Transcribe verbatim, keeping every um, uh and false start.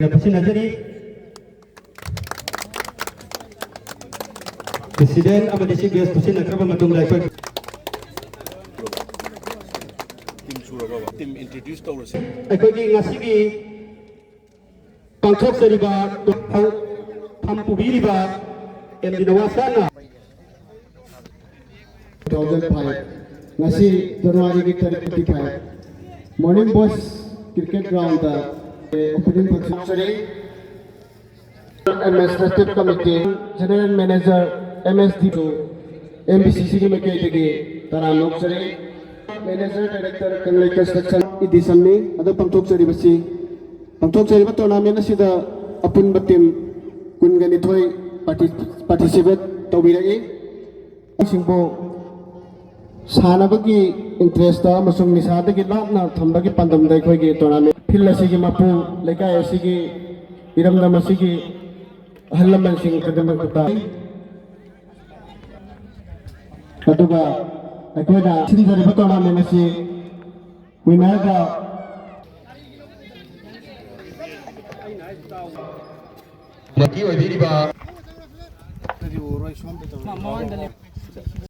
ꯈꯨꯠꯁꯤꯟꯅꯖꯔꯤ꯫ President ꯑꯃꯗꯤ Chief Guest ꯈꯨꯠꯁꯤꯟꯅꯈ꯭ꯔꯕ ꯃꯇꯨꯡꯗ ꯑꯩꯈꯣꯏ ꯇꯤꯝ ꯁꯨꯔꯕ ꯇꯤꯝ ꯏꯟꯇ꯭ꯔꯣꯗ꯭ꯌꯨꯁ ꯇꯧꯔꯁꯤ꯫ ꯑꯩꯈꯣꯏꯒꯤ ꯉꯁꯤꯒꯤ ꯄꯥꯡꯊꯣꯛꯆꯔꯤꯕ ꯐꯝ ꯄꯨꯕꯤꯔꯤꯕ ꯑꯦꯝ ꯗꯤ ꯅꯋꯥꯁꯅ two thousand five, ꯉꯁꯤ January ꯒꯤ ꯇꯥꯔꯤꯛ twenty five, Morning Boys Cricket Ground ꯗ opening function ꯇꯧꯖꯔꯤ꯫ Administrative Committee, General Manager, M S D ꯕꯨ M B C C ꯒꯤ ꯃꯥꯏꯀꯩꯗꯒꯤ ꯇꯔꯥꯝꯅ ꯑꯣꯛꯆꯔꯤ꯫ Manager Director, Kangleikai Construction edition ꯅꯤ꯫ ꯑꯗꯣ ꯄꯥꯡꯊꯣꯛꯆꯔꯤꯕꯁꯤ, ꯄꯥꯡꯊꯣꯛꯆꯔꯤꯕ tournament ꯑꯁꯤꯗ ꯑꯄꯨꯟꯕ team ꯀꯨꯟꯒ ꯅꯤꯊꯣꯏ participate ꯇꯧꯕꯤꯔꯛꯏ꯫ ꯁꯤꯡꯕꯨ ꯁꯥꯟꯅꯕꯒꯤ interest ꯑꯃꯁꯨꯡ ꯅꯤꯁꯥꯗꯒꯤ ꯂꯥꯞꯅ ꯊꯝꯕꯒꯤ ꯄꯥꯟꯗꯝꯗ ꯑꯩꯈꯣꯏꯒꯤ tournament field ꯑꯁꯤꯒꯤ ꯃꯄꯨ, ꯂꯩꯀꯥꯏ ꯑꯁꯤꯒꯤ ꯏꯔꯝꯗꯝ ꯑꯁꯤꯒꯤ ꯑꯍꯜ ꯂꯃꯟꯁꯤꯡ ꯈꯨꯗꯤꯡꯃꯛꯇ, ꯑꯗꯨꯒ ꯑꯩꯈꯣꯏꯅ ꯁꯤꯟꯖꯔꯤꯕ tournament ꯑꯁꯤ winner ꯗ ꯃꯄꯤ ꯑꯣꯏꯕꯤꯔꯤꯕ